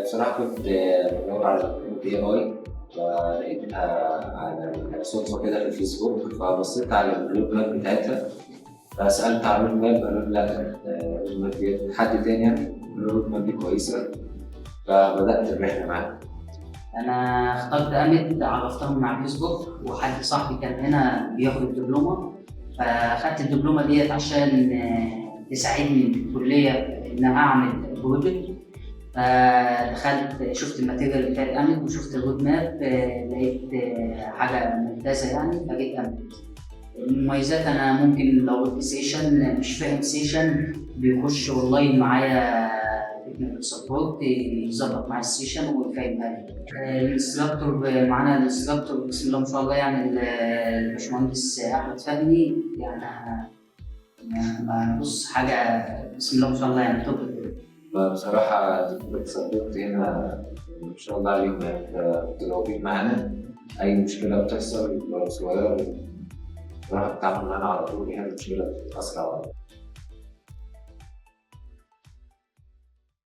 بصراحة كنت بدور على دبلومة AI، فلقيتها على صدفة كده في الفيسبوك، فبصيت على ال road map بتاعتها، فسألت على ال road map، قالوا لي لا، ال road map دي حد تاني يعني، قالوا ال road map دي كويسة، فبدأت الرحلة معاهم. انا اخترت امد، عرفتهم مع فيسبوك، وحد صاحبي كان هنا بياخد الدبلومه، فاخدت الدبلومه ديت عشان تساعدني في الكلية ان انا اعمل project. فدخلت شفت ال material بتاعت امد وشفت ال road map، لقيت حاجة ممتازة يعني، فجيت امد. المميزات، انا ممكن لو في session مش فاهم session، بيخش اونلاين معايا technical support يظبط معايا ال session ويفهمها لي. ال instructor معانا، ال instructor بسم الله ما شاء الله، يعني الباشمهندس احمد فهمي، يعني بص حاجة بسم الله ما شاء الله، يعني top. فبصراحة technical support هنا ما شاء الله عليهم، يعني متجاوبين معانا، أي مشكلة بتحصل لو صغيرة بصراحة بيتعاملوا معانا على طول، بيحلوا المشكلة أسرع وقت.